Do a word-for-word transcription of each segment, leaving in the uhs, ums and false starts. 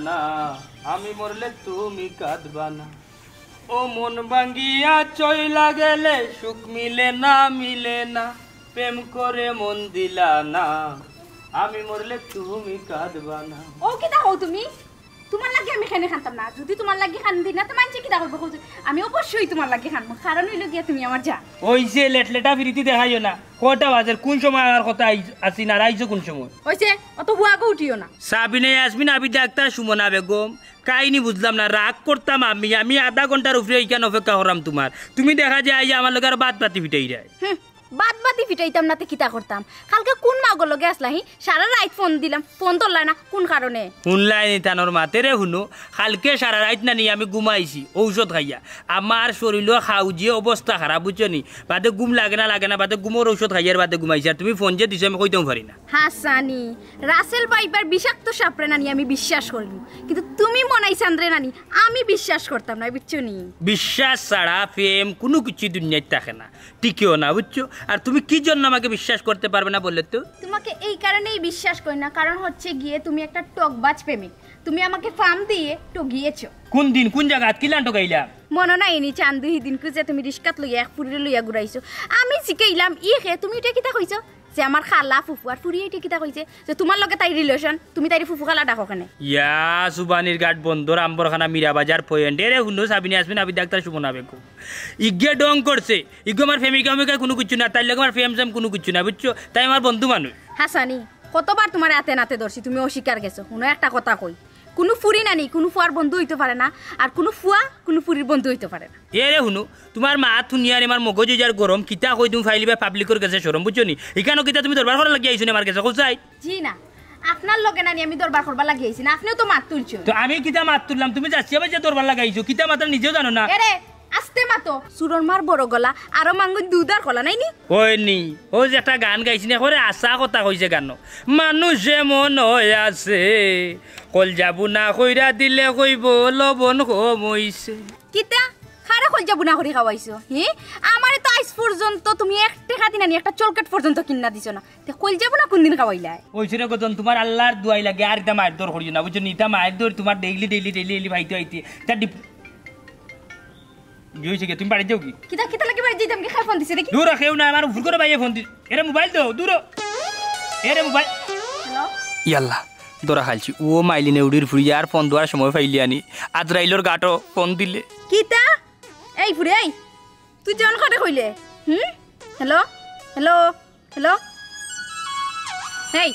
না, আমি মরলে তুমি কাঁদবা না। ও মন ভাঙ্গিয়া চইলা গেলে সুখ মিলে না, মিলে না। প্রেম করে মন দিলা না, আমি মরলে তুমি কাঁদবা না। ও কিতা কও তুমি? তুমার লাগি আমি কেনে কানতাম না? যুদি তুমার লাগি কান্দি না, তে মানষে কিতা কইবো কও? আমি অবশ্যই তুমার লাগি কানমু, কারণ অইলো গিয়া তুমি আমার জান। ওই যে লেটলেটা ফিরিতি দেখাইও না, কয়টা বাজের, কুন সময় আমার কথা আই-, আছি না, আইছো কুন সময়? ওই যে অত হুয়াগো উঠিও না। সাবিনা ইয়াসমিন আবিদ ডাক্তার সুমনা বেগম, কাহিনী বুঝলাম না, রাগ করতাম আমি, আমি আধা ঘন্টার উপরে ইখান অপেক্ষা করলাম তুমার, তুমি দেখা যায় আইয়া আমার লগে আরো বাদ পাতি ফিটাইরায়। হুম, বাদ বাতি ফিটাইতাম না তে কিতা করতাম? কালকে কুন মাগর লগে আছলা হি? সারা রাইত ফোন দিলাম, ফোন ধরলায় না, কুন কারণে? হুনলায় নি তানর মাতে রে? হুনো, কালকে সারা রাইত নানি আমি ঘুমাইছি ঔষধ খাইয়া, আমার শরীলর খাউজিয়ে অবস্থা খারাপ, বুঝছো নি? বাদে ঘুম লাগে না, লাগে না, বাদে ঘুমর ঔষধ খাইয়ার বাদে ঘুমাইছি। আর তুমি ফোন যে দিছো আমি কইতাম পারি না। হাসানি, রাসেল ভাইপার বিষাক্ত সাপরে নানি আমি বিশ্বাস করিমু, কিন্তু তুমি মনাই চান্দরে নানি আমি বিশ্বাস করতাম না, বুঝছো নি? বিশ্বাস ছাড়া প্রেম কুনু কিছু দুনিয়াত থাকে না, টিকেও না, বুঝছো? আর তুমি কি জন্য আমাকে বিশ্বাস করতে পারবে না বললে তো? তোমাকে এই কারণেই বিশ্বাস করি না, কারণ হচ্ছে গিয়ে তুমি একটা ঠকবাজ প্রেমিক, তুমি আমাকে ফাম দিয়ে ঠগিয়েছো। কুন দিন, কুন জাগাত, কিলান ঠগাইলা? মনো নাই নি চান্দু, হিদিনকু যে তুমি রিস্কাত লইয়া এক ফুরিরে লইয়া ঘুরাইছো, আমি জিকাইলাম ই কে, তুমি ইটা কিতা কইছো? যে আমার খালা ফুফু, আর ফুরিয়ে ইটা কিতা কইছে যে তুমার লগে তাইর রিলেশন, তুমি তাইরে ফুফু খালা ডাকো কেনে? ইয়া, সুবানির ঘাট বন্দর, আম্বরখানা, মীরা বাজার পয়েন্ট। এরে হুনো, সাবিনা ইয়াসমিন আবিদ ডাক্তার সুমনা বেগম, ইগে ঢং করছে। ইগু আমার প্রেমিকা মেমিকা কুনু কিচ্ছু না, তাইর লগে আমার প্রেম সেম কুনু কিচ্ছু না, বুঝছো? তাই আমার বন্ধু মানুষ। হাসানি, কতবার তুমারে আতে নাতে ধরছি, তুমি অস্বীকার গেছো। হুনো একটা কথা কই, কুনু ফুরি নানি কুনু ফুয়ার বন্ধু অইতো পারে না, আর কুনু ফুয়া কুনু ফুরির বন্ধু অইতো পারে না। এরে হুনো, তুমার মাত হুনিয়া রে আমার মগজ অইযার গরম, কিতা কই তুমি ফাইলিবা পাবলিকর গেছে শরম, বুঝছো নি? ইখানো কিতা তুমি দরবার করার লাগি আইছো নি আমার গেছে, কও চাই? জি না, আপনার লগে নানি আমি দরবার করবার লাগি আইছি না, আপনেও তো মাত তুলছইন। তো আমি কিতা মাত তুললাম, তুমি যাচিয়া বাচিয়া দরবার লাগাইছো, কিতা মাতরাম নিজেও জানো না। এরে, আস্তে মাতো। চুরর মার বড় গলা, আরো মাঙ্গুন দুধার কলা, নাই নি? ওই নি, ও যে একটা গান গাইছি না, করে আশা কথা কইছে গানো। মানুষ এমন অয় আছে, কলজা বুনা কইরা দিলে কইবো লবণ কম অইছে। কিতা? কারে কলজা বুনা করি খাওয়াইছো? হি? আমারে তো আইজ পর্যন্ত তুমি এক টেকা দি নানি একটা চকলেট পর্যন্ত কিনা দিছো না। তে কলজা বুনা কুনদিন খাওয়াইলায়? ওই রে গজন, তুমার আল্লার দুয়াই লাগে, আর ইতা মাইর দর করিও না, বুঝছো নি? ইতা মাইর দর তুমার ডেইলি, ডেইলি, ডেইলি, ডেইলি ভাইতে আইতে। তা ডিপ-, কি অইছে কি? তুমি বাড়িত যাও কি? কিতা, কিতা লাগি বাড়িত যাইতাম কি? কে ফোন দিছে দেখি? দূর, কেউ না, আমার ফুরকর ভাইয়ে ফোন দি-, এরে মোবাইল দেও, দূর। এরে মোবাইল। হ্যালো? ইয়াল্লা, ধরা খাইলছি। ও মাইলিনে উড়ির ফুরিয়া আর ফোন দেওয়ার সময় পাইলিয়া নি। আজরাইলর গাটো ফোন দিলে। কিতা? এই ফুরি, এই। তুই জন করে কইলে? হুম? হ্যালো? হ্যালো? হ্যালো? এই,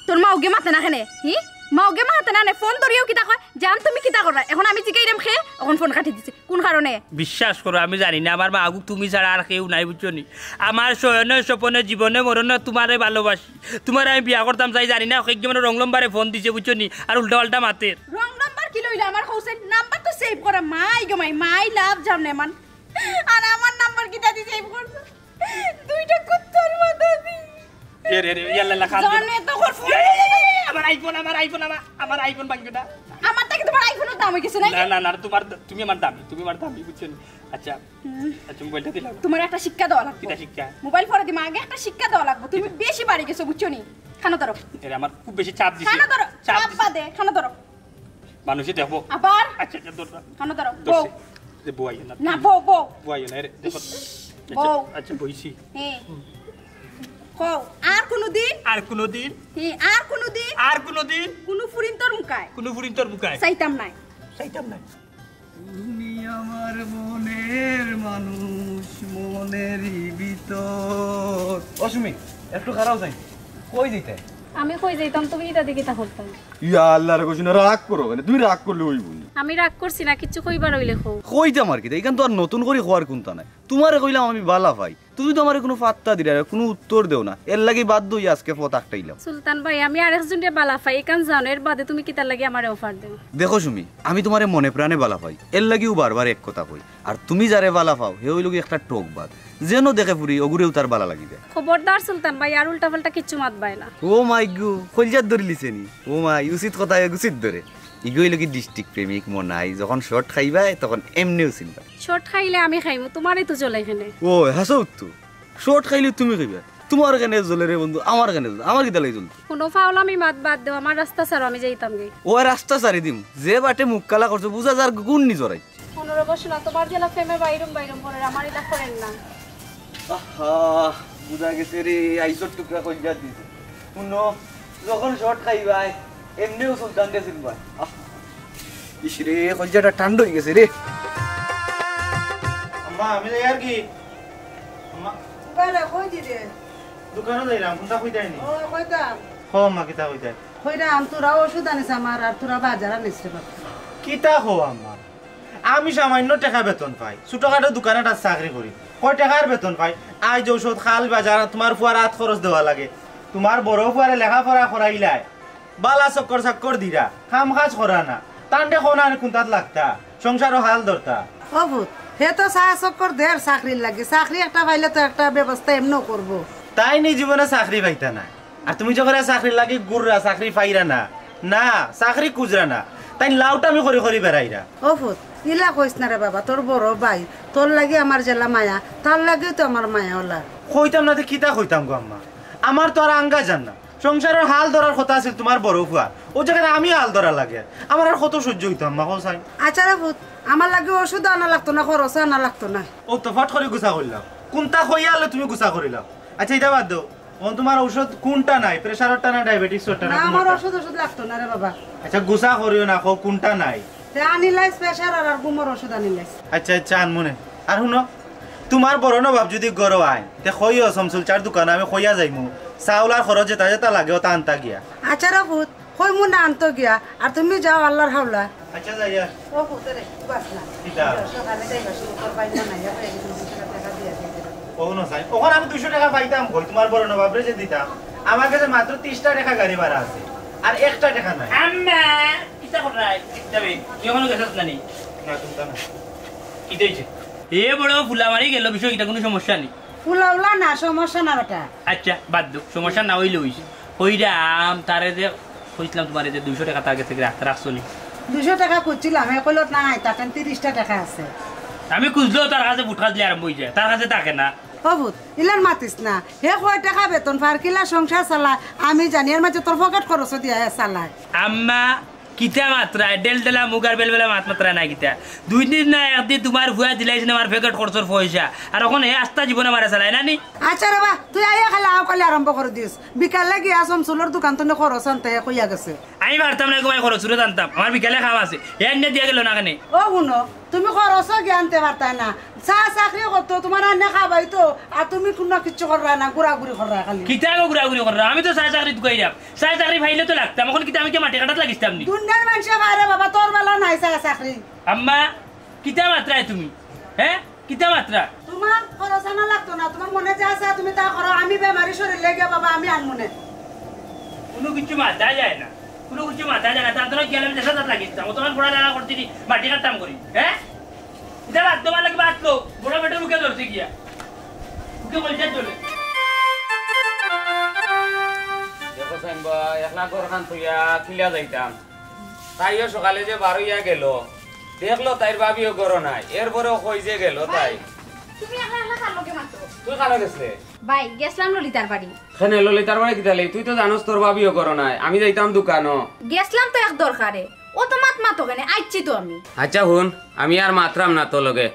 তোর মাউগে মাতে না কেনে? হি? মাউগে মাতে না নে, ফোন ধরিয়াও কিতা কয়? জান তুমি কিতা কররায়? এখন আমি জিগাইরাম কে, এখন ফোন কাটি দিছে। কুন কারণে? বিশ্বাস করো, আমি জানি না, আমার মাউগ তুমি ছাড়া আর কেউ নাই, বুঝছো নি? আমার শয়নে স্বপনে জীবনে মরণে তুমারে ভালোবাসি। তুমারে আমি বিয়া করতাম চাই, জানি না, কেগিয়ে মানে রং লম্বারে ফোন দিছে, বুঝছো নি? আর উল্টা পাল্টা মাতের। রং নাম্বার কিলা অইলো আমার কওছাইন? নাম্বার তো সেভ করা, মাই গো মাই, মাই লাভ জানে মান। আর আমার নাম্বার কিতা দি সেভ করছো? দুইটা কুত্তার মাথা দি। এ রে রে, ইয়াল্লা, ইয়াল্লা, খান। জানে তো কর ফোন। এ, এ, এ, এ, আমার আইফোন, আমার আইফোন, আমার, আমার আইফোন ভাঙ্গিও না। আমার থাকি তুমার আইফোনর দাম অই গেছে না? না, না, না, তুমার, তুমি আমার দামি, তুমি আমার দামি, বুঝছো নি? আচ্ছা, হুম। আচ্ছা, মোবাইলটা দিলাও। তুমার একটা শিক্ষা দেওয়া লাগবো। কিতা শিক্ষা? মোবাইল পরে দিমু, আগে একটা শিক্ষা দেওয়া লাগবো। তুমি কিতা? বেশি বাড়ি গেছো, বুঝছো নি? কানো ধরো। এরে, আমার খুব বেশি চাপ দিছে। কানো ধরো, চাপ চাপ দিছে। বাদে, কানো ধরো। মানুষে দেখবো। আবার? আচ্ছা, আচ্ছা, ধরো। কানো ধরো, ধরছি। বউ। যে বউ আইও না। না, বউ, বউ। বউ আইও না, এরে, দেখো। ইস, আচ্ছা, বউ। আচ্ছা, বইছি। হ্যাঁ। কও, আর কুনুদিন? আর কুনুদিন? হ্যাঁ, আর কুনুদিন? আর কুনুদিন? কুনু ফুরিন্তর মুখায়? কুনু ফুরিন্তর মুখায়? চাইতাম নায়। চাইতাম নায়। তুমি আমার মনের মানুষ, মনেরই ভিতর। ও সুমি, একটু খাড়াও চাই। কই যাইতায়? আমি কই যাইতাম, তুমি ইতা দেখি তা করতাম। ইয়া আল্লাহ রে, কইছি না, রাগ করো কেনে? তুমি রাগ করলে অইবো নি। আমি রাগ করছি না, কিচ্ছু কইবার অইলে কও। কইতাম আর কিতা, ইখান তো আর নতুন করি কওয়ার কুন্তা নাই। তুমারে কইলাম আমি বালা পাই, তুমি তো আমারে কুনু পাত্তা দিরায় না, কুনু উত্তর দেও না, এরলাগি বাধ্য অইয়া আজকে পথ আটকাইলাম। সুলতান ভাই, আমি আরেকজনরে বালা পাই, ইখান জানো, এর বাদে তুমি কিতার লাগি আমারে অফার দেও? দেখো সুমি, আমি তুমারে মনে প্রাণে বালা পাই, এরলাগিউ বারবার এক কথা কই। আর তুমি যারে বালা পাও, হে অইলো গি একটা ঠকবাজ, যেন দেখে ফুরি, অগুরেউ তার বালা লাগি যায়। খবরদার সুলতান ভাই, আর উল্টাপাল্টা কিচ্ছু মাতবায় না। ও মাই গো, কইলজাত ধরিলিছে নি? ও মাই, উচিত কথায় উচিত ধরে। ইগু অইলো গি ডিস্ট্রিক্ট প্রেমিক মনাই, যখন শট খাইবায়, তখন এমনেউ চিনবায়। শট খাইলে আমি খাইমু, তুমারেই তো চলে এখানে। ও, হাছাউ তো। শট খাইলে তুমি খাইবায়। তুমার কেনে জ্বলে রে বন্ধু, আমার কেনে জ্বলে? আমার কিতা লাগি জ্বলতো? হুনো, ফাউলামি মাত বাদ দেও, আমার রাস্তা ছাড়ো, আমি যাইতাম গি। ও রাস্তা ছাড়ি দিম, যে বাটে মুখ কালা করছো, বুঝা যার গুণ নি জরাই। হুনো রে বসো না, তুমার যেলা প্রেমে বাইরম বাইরম করে, আমার ইলা করেন না। আহা, বুঝা গেছে রে, আইসর টুকরা কইয়া দিছে। হুনো, যখন শর্ট খাইবায়, এমনেও সুলতান রে চিনবায়। আহ, ইস রে, কলিজাটা ঠান্ডা অই গেছে রে। আম্মা, আমি যাই আর কি। আম্মা। বাইরে কই দিরে? দোকানো যাইরাম, কুনটা কইতায় নি? ও, কইতাম। কও আম্মা, কিতা কইতায়? কইরাম, তোরা ওষুধ আনিস আমার, আর তোরা বাজার আনিস রে বাবা। কিতা কও আম্মা? আমি সামান্য টেকা বেতন পাই, ছোটখাটো দোকান এটাত চাকরি করি। কয় টেকার বেতন পাই? আইজ ঔষধ, কাইল বাজার, তুমার ফুয়ার আত খরচ দেওয়া লাগে। তুমার বড় ফুয়ারে লেখাপড়া করাইলায়, বালা চক্কর চাক্কর দিরা, কাম কাজ করা না। তানরে কও না নি কুনটাত লাগতা, সংসারো হাল ধরতা। ও পুত, হে তো চা চক্কর দের চাকরির লাগি, চাকরি একটা পাইলে তো একটা ব্যবস্থা এমনেও করবো। তাইন ই জীবনে চাকরি পাইতা নায়। আর তুমি যে কইরা চাকরির লাগি ঘুররা, চাকরি পাইরা না, না, চাকরি খুজরা না, তাইন লাউটামি করি করি বেড়াইরা। ও পুত, ইলা কইস না রে বাবা, তোর বড় ভাই, তোর লাগি আমার যেলা মায়া, তার লাগিও তো আমার মায়া অলা। কইতাম না তে কিতা কইতাম গো আম্মা, আমার তো আর আঙ্গা যার না, সংসারর হাল ধরার কথা আছিল তুমার বড় ফুয়ার, অউ জাগাত আমি হাল ধরা লাগে, আমার আর কত সইজ্য অইতো আম্মা, কও চাইন। আচ্ছা রে পুত, আমার লাগি ওষুধ আনা লাগতো না, খরচও আনা লাগতো না। অউ তো ফট করি গুছা করিলাও, কুনটা কইয়া আইলে তুমি গুছা করিলাও। আচ্ছা, ইটা বাদ দেও, অখন তুমার ঔষধ কুনটা নাই? প্রেশাররটা না ডায়াবেটিসরটা না না, আমার কুনটা? ওষুধ, ওষুধ লাগতো না রে বাবা। আচ্ছা, গুছা করিও না, কও কুনটা নাই? তে আনিলাইস প্রেশার আর, আর ঘুমর ওষুধ আনিলাইস। আচ্ছা, আচ্ছা, আনমুনে। আর হুনো, তুমার বড় নবাব যুদি ঘরো আয়, তে কইও শমসুল চার দোকানো আমি কইয়া যাইমু, চাউল আর খরচ যেটা যেটা লাগে অটা আনতা গিয়া। আচ্ছা রে পুত, কইমু না আনতো গিয়া, আর তুমি যাও আল্লার হাওলা। আচ্ছা, যাই আর। ও পুত রে, বাস না। কিতা? সকালে যাইবা, শুরু করবা, ইমা নাই, ইয়া কইয়া দিমু, দুইশো টেকা দিয়া দিতে। ও না, চাই। অখন আমি দুইশো টেকা পাইতাম কই, তুমার বড় নবাবরে যে দিতাম। আমার গেছে মাত্র তিরিশটা টেকা গাড়ি ভাড়া আছে, আর একটা টেকা নাই। আম্মা, কিতা কররায়? যাবে, তুই অখনো গেছস না নি? না, কুনটা না। কিতা অইছে? এ বড় ফুলা মারি গেল, বিষয় কিতা, কুনু সমস্যা নি? ফুলা উলা না, সমস্যা না বেটা। আচ্ছা, বাদ দেও, সমস্যা না অইলে অইছে। কইরাম, তারে যে কইছলাম তুমারে যে দুইশো টেকা তার গেছে রাখতে, রাখছো নি? দুইশো টেকা খুজছিলাম, হে কইলো নাই, তার কাছে তিরিশটা টেকা আছে। আমি খুজলেও তার কাছে ফুটকাজ দিয়া আরম্ভ অই যায়, তার কাছে থাকে না। ও পুত, ইলান মাতিস না। হে কয় টেকা বেতন পার, কিলা সংসার চালায়, আমি জানি, এর মাঝে তোর পকেট খরচও দিয়া হে চালায়। আম্মা, কিতা মাতরায়, ডেলডেলা মুগার বেলবেলা মাত মাতরায় না কিতা? দুই দিন না একদিন তুমার ফুয়া দিলাইছে না আমার পকেট খরচর পয়সা, আর অখন হে আস্তা জীবন আমারে চালায় না নি? আচ্ছা রে বা, তুই আইয়া খালি আও খালি আরম্ভ করি দিস। বিকালে গিয়া শমসুলর দোকান থনে খরচ আনতে হে কইয়া গেছে। আমি পারতাম না, ঘুমাই খরচ ফিরত আনতাম, আমার বিকালে কাম আছে। হে আনিয়া দিয়া গেল না কেনে? ও হুনো, তুমি খরচও গিয়া আনতে পারতায় না, চা চাকরি করতো, তুমার আনিয়া খাবাইতো, আর তুমি কুনু কিচ্ছু কররায় না, ঘুরাঘুরি কররায় খালি। কিতা গো ঘুরাঘুরি কররাম? আমি তো চা চাকরি ঢুকাইরাম, চা চাকরি পাইলে তো লাগতাম, অখন কিতা আমি কিতা মাটি কাটাত লাগিছতাম নি? দুনিয়ার মানষে পারে বাবা, তোর বেলা নাই চা চাকরি। আম্মা, কিতা মাতরায় তুমি? হে? কিতা মাতরায়? তুমার খরচ আনা লাগতো না, তুমার মনে যা চায় তুমি তা করো, আমি বেমারি শরীর লইয়া বাবা আমি আনমুনে। কুনু কিচ্ছু মাতা যায় না, কুনু কিচ্ছু মাতা যায় না। তার ধরো গেলে আমি দেশে যাত লাগিছতাম, অতখান পড়ালেখা করছি নি, মাটি কাটতাম করি, হে? ইটা বাদ দেওয়ার লাগি বাদ লো, বড় বেটার মুখে ধরছে গিয়া, মুখে বলছে চলে। দেখো সাইন ভাই, একলা ঘরখান থইয়া কিলা যাইতাম। তাইও সকালে যে বারইয়া গেল, দেখলো তাইর ভাবিও ঘরো নাই, এরপরেও কই যে গেল তাই। তুমি একলা একলা কার লগে মাতো? তুই কানো গেছলে? ভাই, গেছলাম ললিতার বাড়ি। কেনে ললিতার বাড়ি কিতালে? তুই তো জানোস তোর ভাবিও ঘরো নাই, আমি যাইতাম দোকানো। গেছলাম তো এক দরকারে, অত মাত মাতো কেনে? আইচ্ছি তো আমি। আচ্ছা হুন, আমি আর মাতরাম না তোর লগে।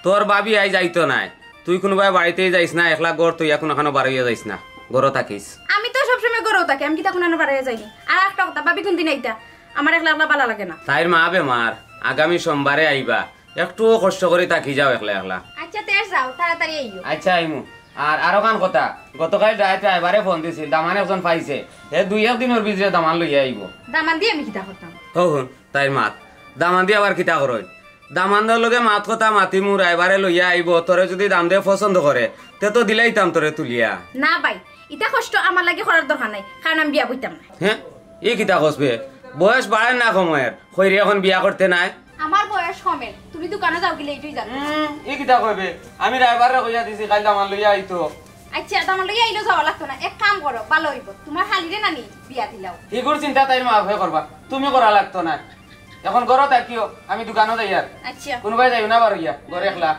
তোর ভাবি আইজ আইতো নায়, তুই কুনুবায় বাড়িতেই যাইস না, একলা ঘর থইয়া কুনুখানো বারইয়া যাইস না, ঘরো থাকিস। আমি তো সবসময় ঘরো থাকি, আমি কিতা কুনানো বারইয়া যাইনি? আর একটা কথা, ভাবি কুনদিন আইতা? আমার একলা একলা বালা লাগে না। তাইর মা বেমার, আগামী সোমবারে আইবা, একটুও কষ্ট করি থাকি যাও একলা একলা। আচ্ছা, তে যাও, তাড়াতাড়ি আইও। আচ্ছা, আইমু। আর আরোখান কথা, গতকাইল রাইত ড্রাইভারে ফোন দিছিল, দামান একজন পাইছে, হে দুই এক দিনর ভিতরে দামান লইয়া আইবো। দামান দি আমি কিতা করতাম? হো হুন, তাইর মাত, দামান দি আবার কিতা করইন? দামান্দর লগে মাত কথা মাতিমু, ড্রাইভারে লইয়া আইবো, তোরে যুদি দামদে পছন্দ করে, তে তো দিলাইতাম তোরে তুলিয়া। না ভাই, ইতা কষ্ট আমার লাগি করার দরকার নাই, কারণ আমি বিয়া বইতাম না। হে, ই কিতা কস বে? বয়স বাড়ের না কমর, কইরে অখন বিয়া করতে নায়? আমার বয়স কমের, তুমি দোকানো যাওগি লেট অই যার। হুম, ই কিতা কইবে? আমি ড্রাইভাররে কইয়া দিছি, কাইল দামান লইয়া আইতো। আইচ্ছা, দামান লইয়া আইলেও যাওয়া লাগতো না, এক কাম করো, ভালা অইবো, তুমার হালিরে নানি বিয়া দিলাও। হিগুর চিন্তা তাইর মা বাপে করবা, তুমি করা লাগতো না। অখন ঘরো থাকিও, আমি দোকানো যাইয়ার। আইচ্ছা। কুনুবায় যাইও না বারইয়া, ঘরে একলা।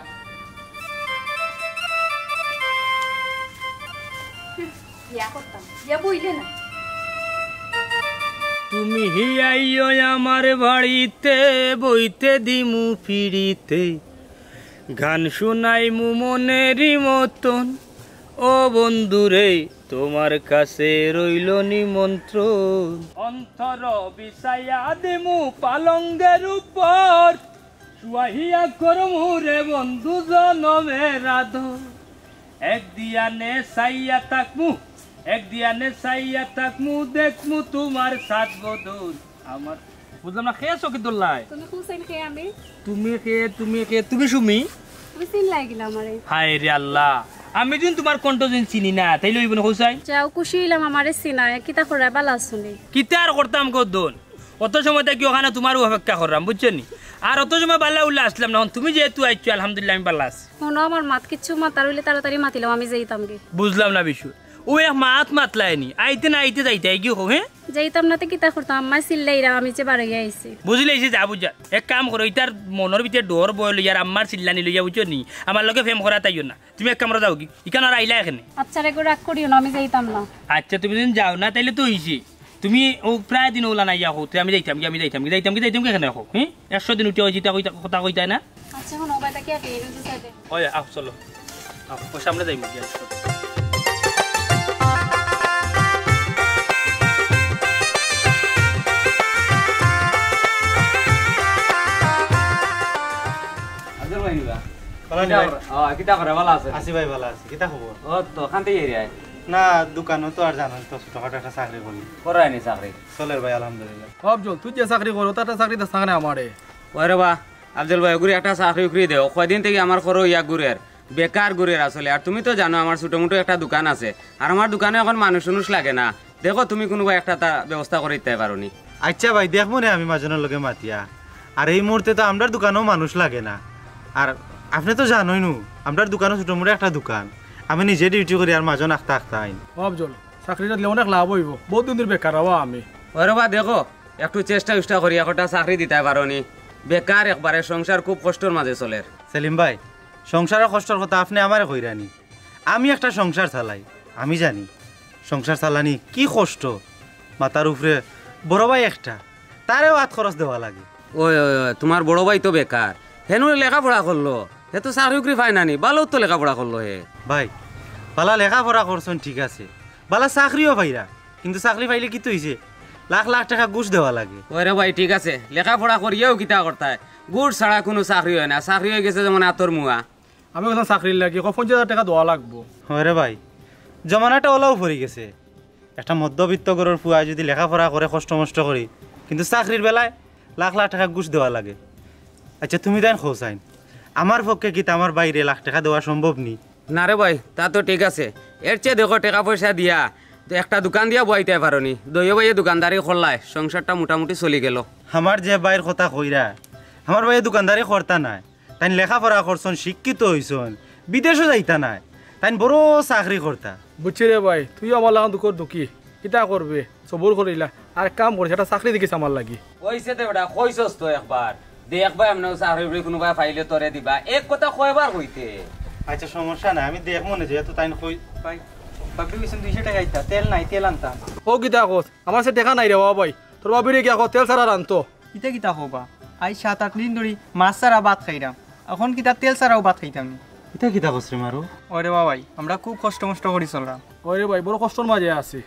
হুম, বিয়া করতাম, বিয়া বইলে না। তুমি হি আইও আমার বাড়িতে, বইতে দিমু পিড়িতে, গান শুনাইমু মনের মতন। ও বন্ধুরে, তোমার কাছে রইল নিমন্ত্রণ। অন্তর বিছাইয়া দিমু পালঙ্গের উপর, শুয়াইয়া করমু রে বন্ধু জনমের আদর। এক দিয়ানে চাইয়া থাকমু, এক দিয়ানে চাইয়া থাকমু, দেখমু তোমার সাত বদন। আমার বুঝলাম না, কে চকিদুল্লাহ? তুমি হুসেন, কে আমি? তুমি কে, তুমি কে, তুমি সুমি? তুমি চিনলাই কিলা আমারে? হায় রে আল্লাহ, আমি যদি তোমার কণ্ঠ যদি চিনি না, তাইলে অইব না হুসাইন? যাও, খুশি অইলাম আমারে চিনায়। কিতা করায়, ভালা আছো নি? কিতা আর করতাম গো দোন, অত সময় থাকি ওখানে তোমার অপেক্ষা করলাম, বুঝছো নি? আর অত সময় বালা উল্লা আসলাম না, অখন তুমি যেহেতু আইছো, আলহামদুলিল্লাহ, আমি বালা আছি। হুনো, আমার মাত কিচ্ছু মাতার অইলে তাড়াতাড়ি মাতিলাও, আমি যাইতাম গি। বুঝলাম না বিষয়। ও এক মাত মাতলায়নি, আইতে না আইতে যাইতায় গি কও, হ্যাঁ? যাইতাম না তে কিতা করতাম, আম্মায় চিল্লাইরা, আমি যে বারইয়া আইছি। বুঝিলাইছি, যা বুঝা। এক কাম করো, ইতার মনর ভিতরে ডর ভয় লইয়া আর আম্মার চিল্লানি লইয়া, বুঝছো নি? আমার লগে প্রেম করাত আইও না। তুমি এক কাম করো, যাও গি, ইখান আর আইলা এখানে। আচ্ছা রে গো, রাগ করিও না, আমি যাইতাম না। আচ্ছা, তুমি যদি যাও না, তাইলে তো অইছে। তুমি ও প্রায় দিন ওলা নাই, ইয়া কও, তে আমি যাইতাম গি, আমি যাইতাম গি, যাইতাম গি, যাইতাম গি, এখানে রাখো, হ্যাঁ? একশো দিন উঠিয়া ওই যেটা কইতা, কথা কইতায় না। আচ্ছা, হুনো, উপায় থাকি আর কি, এই যে সাইডে। ওই, আও, চলো। আও, ও সামনে যাইমু গিয়া। আফজল ভাই নিবা? ভালা নি ভাই? কিতা করে? ও, কিতা করে? ভালা আছে? আছি ভাই, ভালা আছি। কিতা খবর? ও তো, কান্তে এরিয়ায়। না, দোকানো তো আর জানো তো, ছোটখাটো একটা চাকরি করি। করায়নি চাকরি? চলের ভাই, আলহামদুলিল্লাহ। ও আফজল, তুই যে চাকরি করো, তার একটা চাকরি দেস না কেনে আমারে? ওরে বা, আফজল ভাই, ওগুরে একটা চাকরি উকরি দেও। কয়দিন থাকি আমার খরো ইয়া ঘুরের, বেকার ঘুরের আসলে। আর তুমি তো জানো আমার ছোটমোটো একটা দোকান আছে, আর আমার দোকানো এখন মানুষ-উনুষ লাগে না। দেখো তুমি কুনুবা একটা তা ব্যবস্থা করি দিতায় পারো নি। আচ্ছা ভাই, দেখমু নে আমি মাজনর লগে মাতিয়া। আর এই মুহূর্তে তো আমরার দোকানো মানুষ লাগে না। আর আপনে তো জানোইন নু, আমরার দোকানো ছোটমোটো একটা দোকান। আমি নিজে ডিউটি করি আর মাজন আখতা আখতা আইন। ও আফজল, চাকরিটা দিলে অনেক লাভ অইবো। বউত দিন ধরি বেকার অওয়া আমি। ওরে বা দেখো, একটু চেষ্টা-উষ্টা করি একটা চাকরি দিতায় পারো নি। বেকার একবারে, সংসার খুব কষ্টর মাজে চলের। সেলিম ভাই, সংসারর কষ্টর কথা আপনে আমারে কইরা নি। আমি একটা সংসার চালাই, আমি জানি সংসার চালানি কি কষ্ট। মাথার উপরে বড় ভাই একটা, তারেও আত খরচ দেওয়া লাগে। ওই, ওই, ওই, তুমার বড় ভাই তো বেকার, হেনু লেখাপড়া করলো, হে তো চাকরি-উকরি পায় না নি, ভালা তো লেখাপড়া করলো হে। ভাই, ভালা লেখাপড়া করছইন ঠিক আছে, ভালা চাকরিও পাইরা, কিন্তু চাকরি পাইলে কিতা অইছে? লাখ লাখ টেকা ঘুষ দেওয়া লাগে। ওরে ভাই, ঠিক আছে, লেখাপড়া করিয়াও কিতা করতায়? ঘুষ ছাড়া কুনু চাকরি অয় না, চাকরি অইগেছে যেমন আতর মুয়া। আমি কইতাম চাকরির লাগি, কও পঞ্চাশ হাজার টেকা দেওয়া লাগবো। ওরে ভাই, জমানাটা অলাউ পড়ি গেছে। একটা মধ্যবিত্ত ঘরর ফুয়ায় যুদি লেখাপড়া করে কষ্ট-মষ্ট করি, কিন্তু চাকরির বেলায় লাখ লাখ টেকা ঘুষ দেওয়া লাগে। আচ্ছা, তুমি তাইন কও চাইন, আমার পক্ষে কিতা আমার ভাইরে লাখ টেকা দেওয়া সম্ভব নি? না রে ভাই, তা তো ঠিক আছে। এর চেয়ে দেখো, টেকা-পয়সা দিয়া তো একটা দোকান দিয়া বওয়াইতায় পারো নি। দুইও ভাইয়ে দোকানদারি করলায়, সংসারটা মোটামুটি চলি গেলো। আমার যে ভাইর কথা কইরা, আমার ভাইয়ে দোকানদারি করতা নায়। তাইন লেখাপড়া করছইন, শিক্ষিত অইছইন, বিদেশও যাইতা নায়, তাইন বড় চাকরি করতা। বুঝছি রে ভাই, তুইও আমার লাখান দুঃখর দুঃখী, কিতা করবে, সবুর করিলা। আর কাম করিস, একটা চাকরি দেখিস আমার লাগি। অইছে দে বেটা, কইছস তো একবার। দেখ ভাই, এমনেও চাকরি-উকরি কুনুবায় পাইলে তোরে দিবা। এক কথা কয়বার কইতে? আচ্ছা, সমস্যা নাই, আমি দেখমু নে, যেহেতু তাইন কই- ভাই, ভাবি কইছইন দুইশো টেকা দিতা, তেল নাই, তেল আনতাম। ও কিতা কস? আমার কাছে টেকা নাই রে বাবা ভাই। তোর ভাবিরে গিয়া ক তেল ছাড়া রানতো। ইতা কিতা কও বা? আইজ সাত আট দিন ধরি মাছ ছাড়া ভাত খাইরাম। অখন কিতা তেল ছাড়াও ভাত খাইতাম নি? ইতা কিতা কস রে মারু? ওরে বাবাই, আমরা খুব কষ্ট-মষ্ট করি চলরাম। ওরে ভাই, বড় কষ্টর মাঝে আছি।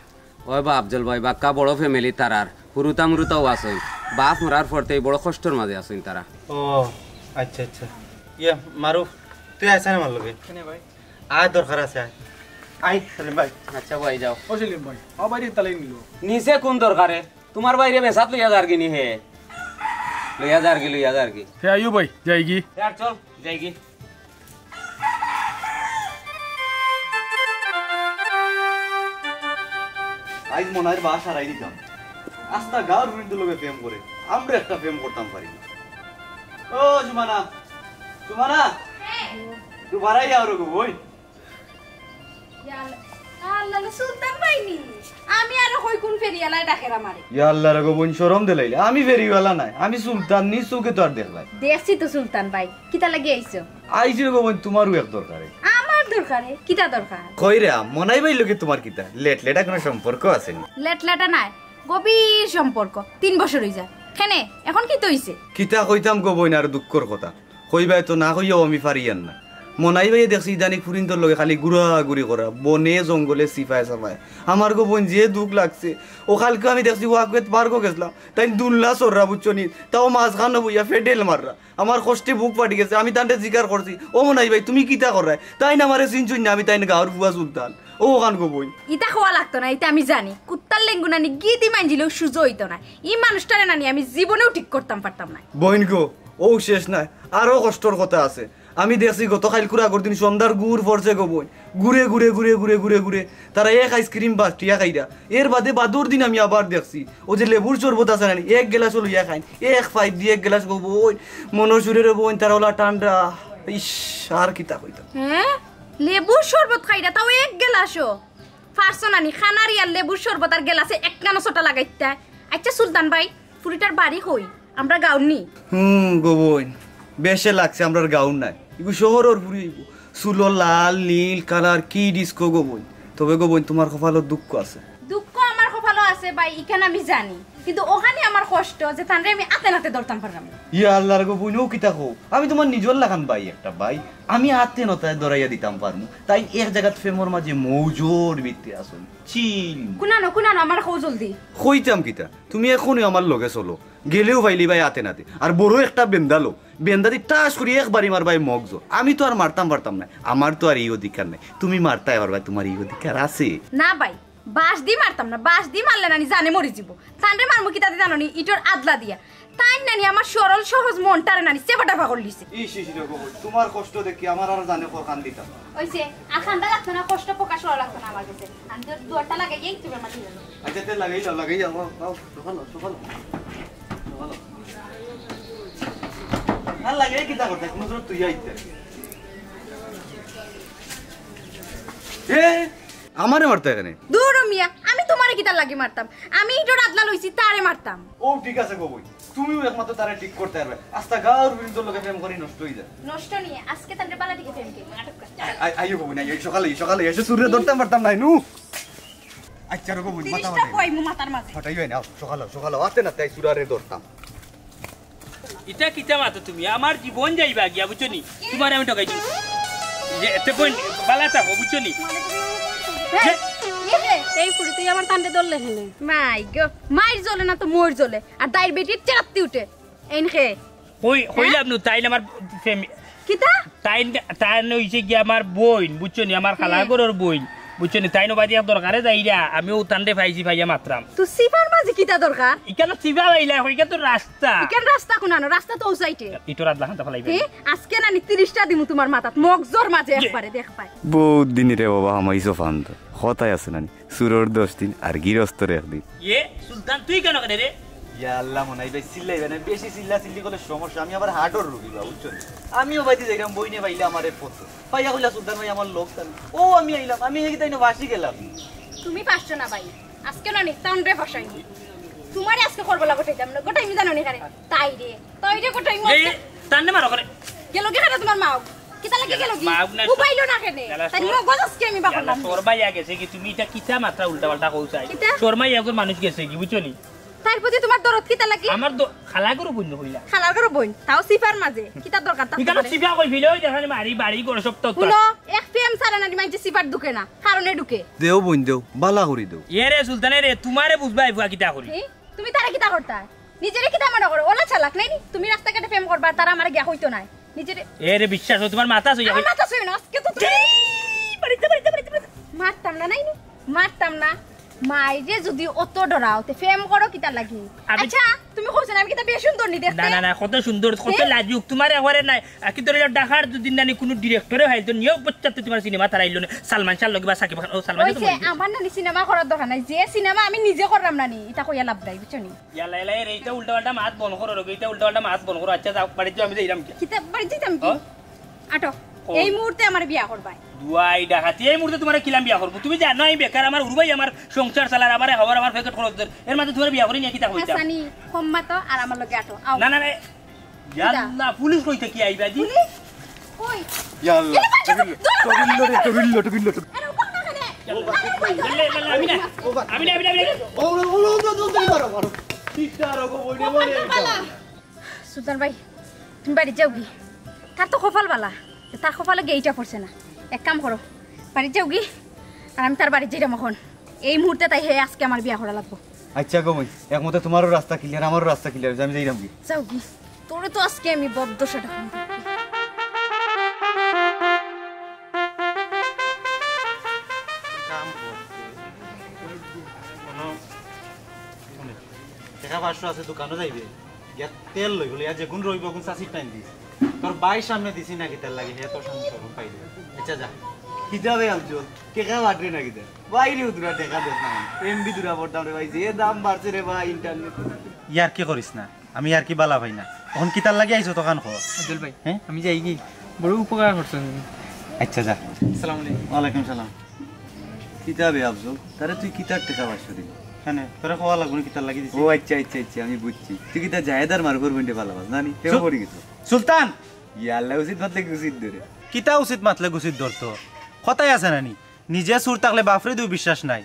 ওই বা আফজল ভাই, বাক্কা বড় family তারার। হুরুতা-মুরুতাও আছইন। বাপ মরার পর থাকি বড় কষ্টর মাঝে আছইন তারা। ও, আচ্ছা, আচ্ছা। ইয়ে, মারু, তুই আয় না আমার লগে। কেনে ভাই? আয়, দরকার আছে, আয়। আয়, সেলিম ভাই। আচ্ছা ভাই, যাও। ও সেলিম ভাই, আমার ভাইরে তালে নিলো। নিছে কুন দরকারে? তুমার ভাইরে বেসাত লইয়া যারগি নি হে। লইয়া যারগি, লইয়া যারগি। হে আইও ভাই, যাইগি। হে আর চল, যাইগি। আইজ মনে অয় বাস হারাই দিতাম। আস্তা গাঁওর ফুড়িন্তর লগে প্রেম করে, আমরা একটা প্রেম করতাম পারি না। ও সুমানা, সুমানা, একটু বাড়াই আও রে গো বইন। ইয়া আল্লাহ, আল্লাহ, সুলতান ভাই নি? আমি আরো কই কুন ফেরিওয়ালায় ডাকের আমারে। ইয়া আল্লাহ রে গো বইন, শরম দিলাইলে। আমি ফেরিওয়ালা নায়, আমি সুলতান, নিজ চউখে তো আর দেখলায়। দেখছি তো সুলতান ভাই, কিতা লাগি আইছো? আইছি রে গো বইন, তুমারও এক দরকারে। আমার দরকারে? কিতা দরকার? কইরা, মনাই ভাইর লগে তোমার কিতা? লেট লেটা কোনো সম্পর্ক আছে নি? লেট লেটা নাই, গভীর সম্পর্ক। তিন বছর অই যায়। কেনে, এখন কিতা অইছে? কিতা কইতাম গো বইন, আর দুঃখর কথা। কইবায় তো না কইয়াও আমি পারিয়ার না। মনাই ভাইয়ে দেখছি ইদানিং ফুরিন্তর লগে খালি ঘুরাঘুরি করা, বনে জঙ্গলে চিপায় চাপায়। আমার গো বইন যে দুঃখ লাগছে। অউ কালকে আমি দেখছি ওয়াকওয়েত পার্কো গেছলাম, তাইন দুলনা চড়রা বুঝছো নি, তাও মাঝখানো বইয়া ফেডেল মাররা। আমার কষ্টে বুক ফাটি গেছে। আমি তানরে জিকার করছি, "ও মনাই ভাই, তুমি কিতা কররায়?" তাইন আমারে চিনছইন না, আমি তাইন গাউর ফুয়া সুলতান। অউ অখান গো বইন। ইতা কওয়া লাগতো না, ইতা আমি জানি। কুত্তার লেঙ্গুনানি গিদি মাইঞ্জিলেও সুজা অইতো না। ই মানুষটারে নানি আমি জীবনেও ঠিক করতাম পারতাম না। বইন গো, অউ শেষ নায়, আরো কষ্টর কথা আছে। আমি দেখছি গত কাইলকুর আগর দিন সন্ধ্যার ঘুর পড়ছে গো বইন, ঘুরে ঘুরে ঘুরে ঘুরে ঘুরে ঘুরে তারা এক আইসক্রিম বাটিয়া খাইরা। এর বাদে বাদর দিন আমি আবার দেখছি, অউ যে লেবুর শরবত আছে নানি, এক গেলাসও লইয়া খাইন, এক পাইপ দি এক গেলাস গো বইন, মনর সুরে রে বইন, তারা অলা ঠান্ডা। ইস, আর কিতা কইতাম। হ্যাঁ, লেবুর শরবত খাইরা, তাও এক গেলাসও। পারছো নানি, খানারি আর লেবুর শরবত আর গেলাসে একখানো ছোটা লাগাইতা। আচ্ছা সুলতান ভাই, ফুরিটার বাড়ি কই? আমরার গাউর নি? হুম গো বইন, বেশে লাগছে, আমরার গাউর নায়। ইগু শহরর ফুরি অইবো। চুলো লাল, নীল কালার, কি ডিস্কো গো বইন। তবে গো বইন, তোমার কপালো দুঃখ আছে। দুঃখ আমার কপালো আছে ভাই, ইখান আমি জানি, কিন্তু অখানে আমার কষ্ট যে তানরে আমি আতে নাতে ধরতাম পারলাম না। ইয়া আল্লাহ রে গো বইন, অউ কিতা কও? আমি তোমার নিজর লাখান ভাই একটা ভাই, আমি আতে নাতে ধরাইয়া দিতাম পারমু। তাইন এক জাগাত প্রেমর মাঝে মৌজর ভিতরে আছইন, চিল। কুনানো, কুনানো, আমারে কও জলদি। কইতাম কিতা, তুমি এখনই আমার লগে চলো, গেলেউ পাইলিবায় আতে নাতে। আর বড় একটা বেন্দা লও, বেন্দা দি ঠাস করি একবারই মারবায় মগজো। আমি তো আর মারতাম পারতাম নায়, আমার তো আর ই অধিকার নাই। তুমি মারতায় পারবায়, তোমার ই অধিকার আছে। না ভাই, বাঁশ দি মারতাম না, বাঁশ দি মারলে নানি জানে মরি যিবো। তানরে মারমু কিতা দি জানো নি? ইটর আদলা দিয়া। তাইন নানি আমার সরল সহজ মনটারে নানি চেপা টাপা করিলিছে। ইস, ইস রে গো, তোমার কষ্ট দেখি আমার আর জানে খরকান দিতাম। অইছে, আর কান্দা লাগতো না, কষ্ট প্রকাশ করা লাগতো না আমার গেছে। আমি তো দুয়ারটা লাগাইয়াই তুমি আমার দিলে। আচ্ছা, তে লাগাই যাও, লাগাই যাও, আও, আও, সকালো, সকালো, সকালো। আর লাগাই কিতা করতে? কোনো সময় তুই আইতে। এ, আমারে মারতে এখানে? দূর মিয়া, আমি তোমারে কিতার লাগি মারতাম? আমি ইটর আদলা লইছি, তারে মারতাম। ও ঠিক আছে গো বইন, তুমিও একমাত্র তারে ঠিক করতে পারবে। আস্তা গাউর ফুরিন্তর লগে প্রেম করি নষ্ট অই যায়। নষ্ট নি, আজকে তানরে বালা দিকে প্রেম করি, নাটক করে। আই-, আই-, আইও গো বইন, আইও, সকালে, সকালে এসে চুররে ধরতাম পারতাম নায় নু। আচ্ছা রে গো বইন, মাথা তিরিশটা মাথায়। কইমু মাথার মাঝে। হঠাৎ অই নাও, সকালো, সকালো, আতে নাতে চুররে ধরতাম। ইটা কিতা মাতো তুমি? আমার জীবন যাইবা গিয়া, বুঝছো নি? তোমারে আমি ঠকাই দিই। যে এতে বইন বালা থাকো, বুঝছো নি? এই, এই ফুরি, তুই আমার তানরে ধরলে কেনে? মাই গো, মাইর জ্বলে না তো মইর জ্বলে। আর দাইর বেটির চেরাত্তি উঠে। এইন খে। কই, কইলাম নু, তাইন আমার ফেমি-, কিতা? তাইন, তাইন অইছে গিয়া আমার বইন, বুঝছো নি? আমার খালা ঘরর বইন, বুঝছো নি? তাইন অবাদি এক দরকারে যাইরা, আমি অউ তানরে পাইছি, পাইয়া মাতরাম। তো সিফার মাঝে কিতা দরকার? ইখানো সিফা পাইলা, ইখান তো রাস্তা। ইখান রাস্তা কুনানো? রাস্তা তো অউ সাইডে। ইটর আদলা খান্তা ফালাই হে, আজকে নানি তিরিশটা দিমু তোমার মাথাত, মগজর মাঝে একবারে দেখবায়। বহুত দিন রে বাবা, হামাইছো ফান্দ। কথায় আছে নানি, চুরর দশ দিন আর গিরস্তর একদিন। ইয়ে, সুলতান, তুই কেন কেনে রে? ইয়া আল্লাহ, মনাই ভাই, চিল্লাইবা না, বেশি চিল্লা চিল্লি করলে সমস্যা। আমি আবার হার্টর রুগী বা, বুঝছো নি? আমি অবাদি যাইরাম, বইনে পাইলে আমারে পথ। পাইয়া কইলা, "সুলতান ভাই, আমার লোক তান।" ও, আমি আইলাম, আমি হেগি তাই না বাসি গেলাম। তুমি পারছো না ভাই, আজকে না নিতাম রে ফসাইনি। তোমারে আজকে করবলা গোটাইতাম না, গোটাইমি জানো নি কারে? তাইরে, তাইরে গোটাইমু এই, আজকে। তান্নে মারো করে। গেল কি কেনে তোমার মাও? কিতা লাগি গেল কি? মাও নাই, উপাইলো না কেনে? না, না, তাই শর-, মগজ আজকে আমি বাকলাম। শর্মাইয়া গেছে কি? তুমি ইটা কিতা মাতরায় উল্টা পাল্টা কও চাই? কিতা? শর্মাইয়া একজন মানুষ গেছে কি, বুঝছো নি? তাইর প্রতি তোমার দরদ কিতা লাগি? আমার দ-, খালা ঘরর বইন কইলা। খালা ঘরর বইন, তাও সিফার মাঝে। কিতা দরকার তার ইখানো তোমারে? সিফা কই ফিলে ওই দেখেন বাড়ি, বাড়ি ঘর সব তো হুনো, এক প্রেম ছাড়া নানি মাইনষে সিফার ঢুকে না, কারণে ঢুকে। দেও বইন দেও, বালা করি দেও। এ রে সুলতান, এ রে, তোমারে বুঝবায় ফুয়া কিতা করি। হি? তুমি তারে কিতা করতায়? নিজেরে কিতা মনে করো? অলা চালাক নায় নি? তুমি রাস্তাঘাটে প্রেম করবা, তারা আমারে গিয়া কইতো নায়। নিজেরে এ রে বিশ্বাস, ও তোমার মাথা ছইয়া আমার কই- মাথা ছইও না, আজকে তো তুমি এই, বাড়িতে, বাড়িতে, বাড়িতে, বাড়িতে। মারতাম না, নায় নি? মারতাম না। মাইরে যদি অত ডরাও, তে প্রেম করো কিতার লাগি? আমি আচ্ছা, তুমি কইছো না আমি কিতা বেশ সুন্দর নি দেখতে? না, না, না, কত সুন্দর, কত হে? লাজুক, তোমার একবারে নাই। আর কি ধরে যাও, ঢাকার দুদিন নানি কোনো ডিরেক্টরে হইল তো নিয়োগ পশ্চাতে তোমার সিনেমা তারা আইলো না। সালমান শাহর লগে বা সাকিব খান, ও সালমান শাহ তো ওই যে মরে গেছে। আমার নানি সিনেমা করার দরকার নাই, যে সিনেমা আমি নিজে করলাম নানি, ইটা কইয়া লাভ নাই, বুঝছো নি? ইয়ালা, ইয়ালা, এ রে, ইটা উল্টা পাল্টা মাত বন্ধ করো, ইটা উল্টা পাল্টা মাত বন্ধ করো। আচ্ছা, যাও, বাড়িত যাও, আমি যাইরাম গিয়া। কিতা বাড়িত যাইতাম কি? হ্যাঁ? আটো, ও। এই মুহূর্তে আমার বিয়া করবায়। দুয়াই ডাকাতি, এই মুহূর্তে তোমারে কিলান বিয়া করবো? তুমি জানো আমি বেকার, আমার হুরু ভাই আমার সংসার চালার, আমারে খাওয়ার, আমার পকেট খরচ দের। এর মাঝে তোমারে বিয়া করি নিয়া কিতা কইতাম? হাসানি, হম্মা তো আর আমার লগে আটো, আও। না, না, না, কিতা? ইয়াল্লা, পুলিশ কইতে কি আইবা জি? পুলিশ? কই? ইয়া আল্লাহ। এই বাচ্চা, দূর হ। টুকিল্লো রে, টুকিল্লো, টুকিল্লো, টুকিল্লো। আরে, ওখানে কেন? আমি না, আমি না, আমি না। সুলতান ভাই, তুমি বাড়িত যাওগি। তার তো কপাল বালা, তার কপালো গেইটা পড়ছে না। এক কাম করো, বাড়িত যাওগি, আর আমি তার বাড়িত যাইরাম অখন। এই মুহূর্তে তাই হে আজকে আমার বিয়া করা লাগবো। আচ্ছা গো মাই, একমতে তুমারও রাস্তা ক্লিয়ার, আমারও রাস্তা ক্লিয়ার, আমি যাইরাম গি। যাওগি, তোরে তো আজকে আমি বদ দশাটা করি। কাম করছে। কোনো টেকা পাঁচশো আছে, দোকানো যাইবে, গিয়া তেল লইবো, লইয়া যেগুন রইবো, অগুন চাচির টাইম দিস। তোর ভাইর সামনে দিছি না কিতার লাগি, হে তোর সামনে শরম পাইবে। আচ্ছা যা। কিতা বে আফজল, টেকা বাটরে না কিতা? বাইরে উদুরা টেকা দেস না। এমবি দুরা পড়তাম রে ভাই, যে দাম বাড়ছে রে ভাই ইন্টারনেট। ইয়ার কি করিস না, আমি ইয়ার কি বালা পাই না। অখন কিতার লাগি আইছো তখান খ। আব্দুল ভাই, হ্যাঁ? আমি যাইগি, বড় উপকার করছো তুমি। আচ্ছা যা। আসসালামু আলাইকুম। ওয়ালাইকুম সালাম। কিতা বে আফজল, তারে তুই কিতার টেকা পাঁচশো দিলি? কেনে? তোরে কওয়া লাগবো না কিতার লাগি দিছি? ও আচ্ছা আচ্ছা আচ্ছা, আমি বুঝছি। তুই কিতা জায়েদার মারুফর বইনরে বালা পাস না নি? কেউ সুল- পড়ি গেছো? সুলতান! ইয়া আল্লাহ, উচিত মাতলে উচিত ধরে। কিতা উচিত মাতলে গুছিত ধরতো? কথাই আছে না নি? নিজে চুর থাকলে বাফরেও বিশ্বাস নাই।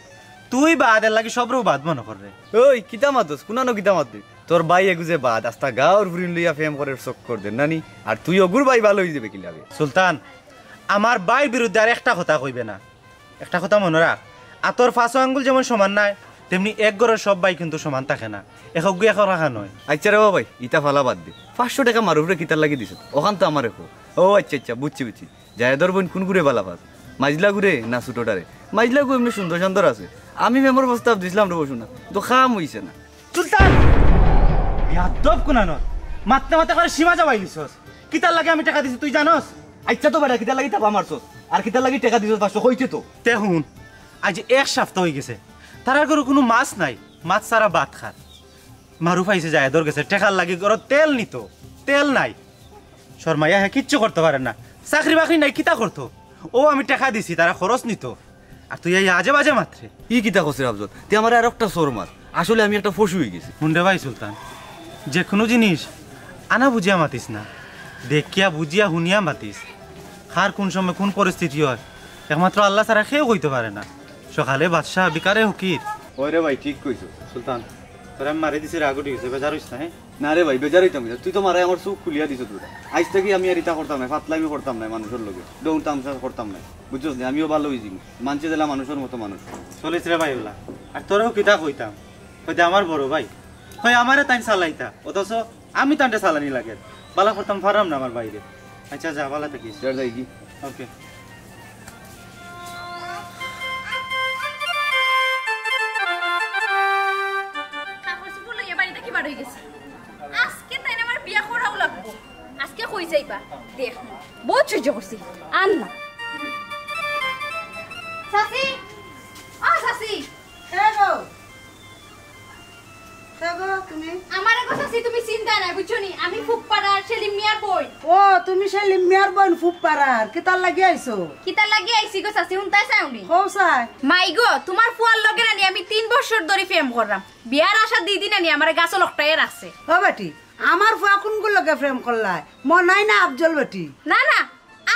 তুই বাদ, এর লাগি সবরেউ বাদ মনো কররে। ওই, কিতা মাতস? কুনানো কিতা মাতরে? তোর ভাই এগু যে বাদ, আস্তা গাউর ফুরিন লইয়া প্রেম করের চক্কর দের না নি? আর তুই অগুর ভাই বালা অইযিবে কিলা বে? সুলতান, আমার ভাইর বিরুদ্ধে আর একটা কথা কইবে না। একটা কথা মনো রাখ, আতর পাঁচও আঙ্গুল যেমন সমান নায়, তেমনি এক ঘরর সব ভাই কিন্তু সমান থাকে না। একগু একর রাখা নয়। আচ্ছা রে বাবা, ইতা ফালা বাদ দে। পাঁচশো টেকা মারুফরে কিতার লাগি দিছত? অখান তো আমারে ক। ও আচ্ছা আচ্ছা, বুঝছি বুঝছি। জায়েদর বইন কুনগুরে বালা পাস? মাইজলাগুরে না ছুটোটারে? মাইজলাগু এমনে সুন্দর সান্দর আছে। আমি প্রেমর প্রস্তাব দিছলাম রে বসু না, তো কাম অইছে না। সুলতান! বেয়াদব কুনানোর। মাততে মাততে করে সীমা যাবাই নিছস। কিতার লাগি আমি টেকা দিছি তুই জানোস? আচ্ছা তো বেটা, কিতার লাগি থাবা মারছস? আর কিতার লাগি টেকা দিছস পাঁচশো, কইতে তো। তে হুন, আইজ এক সাপ্তা অইগেছে। তারার ঘরো কুনু মাছ নাই, মাছ ছাড়া ভাত খার। মারুফ আইছে জায়েদর গেছে, টেকার লাগি ঘরো তেল নিতো, তেল নাই। শরমাইয়া হে কিচ্ছু করতো পারে না, চাকরি বাকরি নাই, কিতা করতো? ও আমি টেকা দিছি, তারা খরচ নিতো, আর তুই এই আজে বাজে মাতরে। ই কিতা কস রে আফজল? তুই আমারে আরোকটা চড় মার। আসলে আমি একটা ফসু অইগেছি। হুন রে ভাই সুলতান, যেকুনু জিনিস আনা বুঝিয়া মাতিস না, দেখিয়া বুঝিয়া হুনিয়া মাতিস। কার কুন সময় কুন পরিস্থিতি অয়, একমাত্র আল্লাহ ছাড়া কেউ কইতো পারে না। সকালে বাদশা, বিকালে ফকির। ওই রে ভাই, ঠিক কইছস। সুলতান, তোরে আমি মারি দিছি, রাগ উঠি গেছে, বেজার অইস না, হ্যাঁ? না রে ভাই, বেজার অইতাম কিতা? তুই তো মারে আমার চউখ খুলিয়া দিছস বেটা। আইজ থাকি আমি আর ইতা করতাম নায়, ফাতলামি করতাম নায়, মানুষর লগে ডৌন তামশা করতাম নায়, বুঝছস নি? আমিও বালা অইযিমু, মানষে যেলা মানুষর মতো মানুষ। চলিস রে ভাই ওলা। আর তোরেও কিতা কইতাম, কইতে আমার বড় ভাই, কই আমারে তাইন চালাইতা, অথচ আমি তানরে চালানি লাগে, বালা করতাম পারলাম না আমার ভাইরে। আচ্ছা যা, বালা থাকিস। স্যার যাইগি? ওকে। কাপড় চোপড় লইয়া বাড়ি থাকি বার অইগেছে। আজকে তাইন আমার বিয়া করাউ লাগবো। আজকে কই যাইবা? দেখ, বউত সইজ্য করছি। আর না। চাচি, ও চাচি। কে গো? কে গো তুমি? আমারে গো চাচি, তুমি চিনতায় নায়, বুঝছো নি? আমি ফুফার আর সেলিম মিয়ার বইন। ও, তুমি সেলিম মিয়ার বইন ফুফার আর। কিতার লাগি আইছো? কিতার লাগি আইছি গো চাচি, হুনতায় চাও নি? কও চাই। মাই গো, তুমার ফুয়ার লগে নানি আমি তিন বছর ধরি প্রেম কররাম। বিয়ার আশা দি দি নানি আমারে গাছো লটকাইয়া রাখছে। ও বেটি, আমার ফুয়া কুনগুর লগে প্রেম করলায়? মনাই না আফজল বেটি? না না,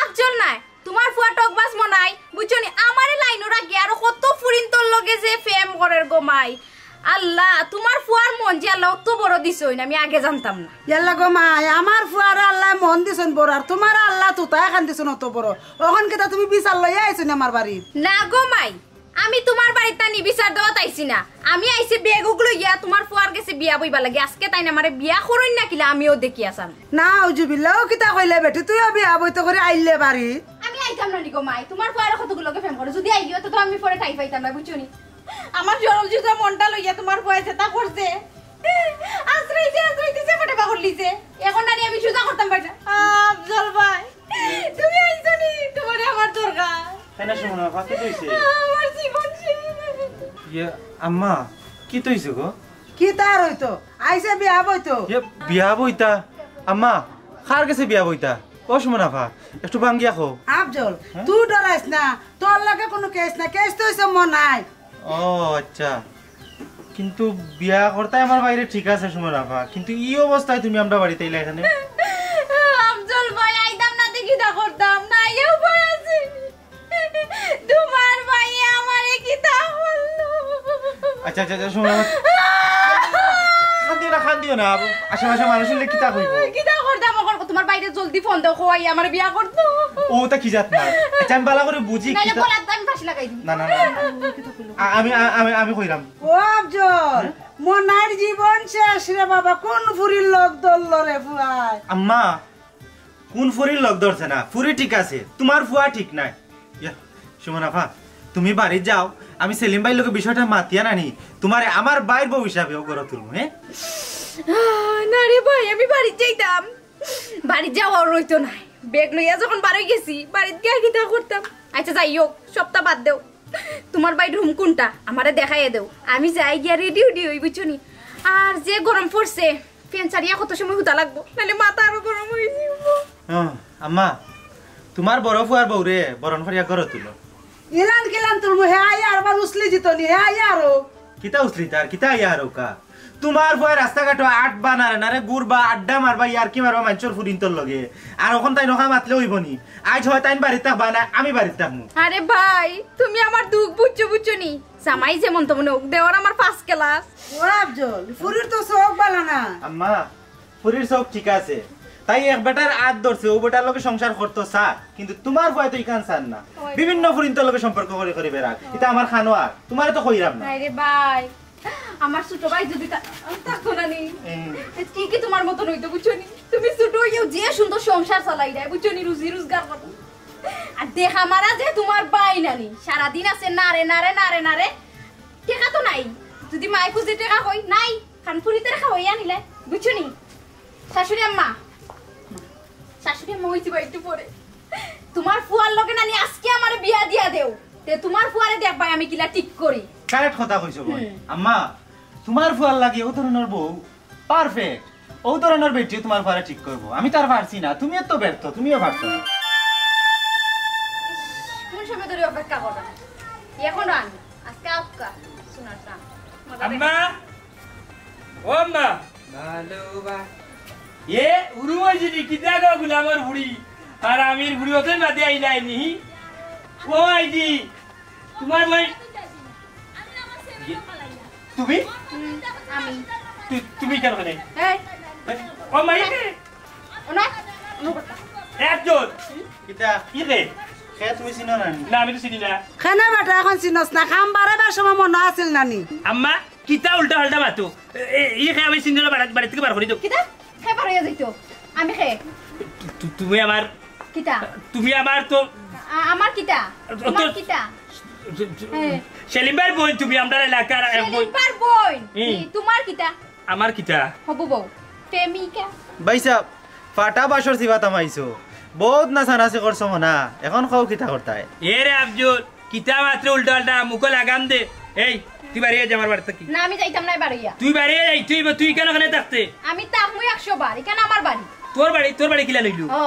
আফজল নায়, তুমার ফুয়া টকবাজ মনাই, বুঝছো নি? আমারে লাইনো রাখি আরো কত ফুরিন্তর লগে যে প্রেম করের গো মাই। আল্লাহ, তুমার ফুয়ার মন যে আল্লাহ অত বড় দিছইন, আমি আগে জানতাম না। ইয়াল্লা গো মাই, আমার ফুয়ারে আল্লায় মন দিছইন বড়, আর তুমারে আল্লায় তুতা এখান দিছইন অত বড়। অখন কিতা তুমি বিচার লইয়া আইছো নি আমার বাড়িত? না গো মাই, আমি তুমার বাড়িত তানি বিচার দেওয়াত আইছি না। আমি আইছি বেগ উগ লইয়া তুমার ফুয়ার গেছে বিয়া বইবার লাগি। আজকে তাইন আমারে বিয়া করইন না কিলা আমিও দেখিয়া চাইমু। নাউজুবিল্লাহ, ও কিতা কইলে বেটি, তুইও বিয়া বইতে করি আইলে বাড়িত? আমি আইতাম না নি গো মাই, তুমার ফুয়ারে কতগুর লগে প্রেম করে। যুদি আইলিও তো আমি পরে ঠাই পাইতাম না, বুঝছো নি? আমার সরল সুজা মনটা লইয়া তুমার ফুয়ায় যেতা করছে, আশ্রয় যে আশ্রয় দিছে, ফটে পাগল লিছে। অখন নানি আমি সুজা করতাম পারি না। আফজল ভাই, তুমি আইছো নি? তুমারে আমার দরকার। তাই না, সুমনা, ফাঁকি তো অইছে। আমার জীবন শেষ। ইয়ে, আম্মা, কিতা অইছে গো? কিতা আর অইতো? আইছে বিয়া বইতো। ইয়ে, বিয়া বইতা? আম্মা, কার গেছে বিয়া বইতা? ও সুমনা আফা, একটু ভাঙ্গিয়া কও। আফজল, তুই ডরাইস না, তোর লগে কুনু কেস না, কেস তো অইছে মনাই। ও আচ্ছা, কিন্তু বিয়া করতায় আমার ভাইরে ঠিক আছে সুমনা আফা, কিন্তু ই অবস্থায় তুমি আমরার বাড়িত আইলা কেনে? আফজল ভাই, আইতাম না দেখি দেখো, যা, যা, যা, শোনো। কান্দিও না, কান্দিও না। আশেপাশে মানুষ অইলে কিতা কইবো? কিতা করতাম অখন? তুমার ভাইরে জলদি ফোন দেও, কও আইয়া আমারে বিয়া করতো। ও, তা কি জাত না? আচ্ছা, আমি বালা করি বুঝি, নাইলে কিতা গলাত আমি ফাঁসি লাগাই দিমু। না, না, না। আ-, আমি, আ-, আমি, আমি কইরাম। ও আফজল, মনাইর জীবন শেষ রে বাবা, কুন ফুরির লগ ধরলো রে ফুয়ায়? আম্মা, কুন ফুরির লগ ধরছে না? ফুরি ঠিক আছে, তুমার ফুয়া ঠিক নাই। ইয়া, সুমন আফা, তুমি বাড়িত যাও, আমি সেলিম ভাইর লগে বিষয়টা মাতিয়া নানি, তুমারে আমার ভাইর বউ হিসাবে অউ ঘরো তুলমু, হে? আহ, না রে ভাই, আমি বাড়িত যাইতাম। বাড়িত যাওয়া আর রইতো নায়। ব্যাগ লইয়া যখন বারই গেছি, বাড়িত গিয়া কিতা করতাম? আচ্ছা, যাই হোক, সবটা বাদ দেও। তুমার ভাইর রুম কুনটা? আমারে দেখাইয়া দেও। আমি যাই গিয়া রেডি উডি অই, বুঝছো নি? আর যে গরম পড়ছে, ফ্যান ছাড়িয়া কত সময় হুতা লাগবো, নাইলে মাথা আরো গরম অই যাইবো। ও, আম্মা, তুমার বড় ফুয়ার বউরে বরণ করিয়া ঘরো তুলো। ইলান কিলান তুলমু, হে আইয়া আরবার উসলি জিতনি, হে আইয়া আরো। কিতা উসলিতার, কিতা আইয়া আরোকা? তুমার ফুয়ায় রাস্তাঘাটো আটবা, নারে নারে ঘুরবা, আড্ডা মারবা, ইয়ার্কি মারবা মানষর ফুরিন্তর লগে। আর অখন তাইন অখা মাতলে অইবো নি? আইজ হয় তাইন বাড়িত থাকবা না, আমি বাড়িত থাকমু। আরে ভাই, তুমি আমার দুখ বুঝছো, বুঝছো নি? জামাই যেমন তেমন অউক, দেওর আমার ফার্স্ট ক্লাস। ও আফজল, ফুরির তো চউখ বালা না। আম্মা, ফুরির চউখ ঠিক আছে, তাই এক বেটার আত ধরছে, অউ বেটার লগে সংসার করতো চায়, কিন্তু তুমার ফুয়ায় তো ইখান চায় না। বিভিন্ন ফুরিন্তর লগে সম্পর্ক করি করি বেড়ার, ইতা আমার খানো আর, তুমারে তো কইরাম না। আরে ভাই, আমার ছোট ভাই যদি তা-, থাকতো না নি, হুম। কি কি তুমার মতন অইতো, বুঝছো নি? তুমি ছোট অইয়াও যে সুন্দর সংসার চালাইরায়, বুঝছো নি? রুজি রোজগার করো। আর দেখা মারা যে তুমার ভাই নানি, সারাদিন আছে নারে, নারে, নারে, নারে। টেকা তো নাই। যদি মায় খুঁজে টেকা কই, নাই। খান ফুরিতে খাওয়াইয়া নিলে, বুঝছো নি? শাশুড়ি আম্মা, শাশুড়ি আম্মা অইছি বা একটু পরে। তুমার ফুয়ার লগে নানি আজকে আমারে বিয়া দিয়া দেও। তে তুমার ফুয়ারে দেখবায় আমি কিলা ঠিক করি। কারেক্ট কথা কইছো বইন। হুম। আম্মা, তুমার ফুয়ার লাগি অউ ধরনর বউ পারফেক্ট। অউ ধরনর বেটিয়ে তুমার ফুয়ারে ঠিক করবো। আমি তো আর পারছি না, তুমিও তো ব্যর্থ, তুমিও পারছো না। কোন সময় ধরি অপেক্ষা করো? অখন আন, আজকে আউক্কা, শোনার না। আম্মা, ও আম্মা। ভালো বা। এ, উরু অইছে নি, কিতা গো গুলামর বুড়ি? আর আমির বুড়ি অতই বাদে আইলাই নি। ও আইজি, তুমার বইন। তুমি? হুম, আমি। তু-, তুমি কেন এখানে? এই। ও মাই। ও না, ও না করতা। একজন। কিতা? কি রে? কে তুমি চিনো না নি? না, আমি তো চিনি না। কেনে বেটা অখন চিনস না? কাম বাড়াইবার সময় মনো আছিল না নি? আম্মা, কিতা উল্টা পাল্টা মাতো? এ, এ, ই কে আমি চিনি না, বাড়ি, বাড়ি থাকি বার করি দেও। কিতা? কে বার অইয়া যাইতো? আমি কে? তু-, তু-, তুমি আমার, কিতা? তুমি আমার তো আ-, আমার কিতা? তো, তুমার তো, কিতা? তু-, তু-, হ্যাঁ। সেলিম ভাইর বইন তুমি, আমরার এলাকার এক বইন। সেলিম ভাইর বইন? হুম। কি, তুমার কিতা? আমার কিতা? হবু বউ। প্রেমিকা। ভাইসাব, ফাটা বাঁশর চিবাত হামাইছো। বউত নাচানাচি করছো মনা, অখন কও কিতা করতায়? এ রে আফজল, কিতা মাতরে উল্টা পাল্টা, মুখো লাগাম দে। এই, তুই বাড়ি যা আমার বাড়ি থাকি। না, আমি যাইতাম নায় বারইয়া। তুই বাড়ি যাই, তুই, তুই কেন এখানে থাকতে? আমি থাকমু একশো বার, ইখান আমার বাড়ি। তোর বাড়ি, তোর বাড়ি কিলা লইলো? ও।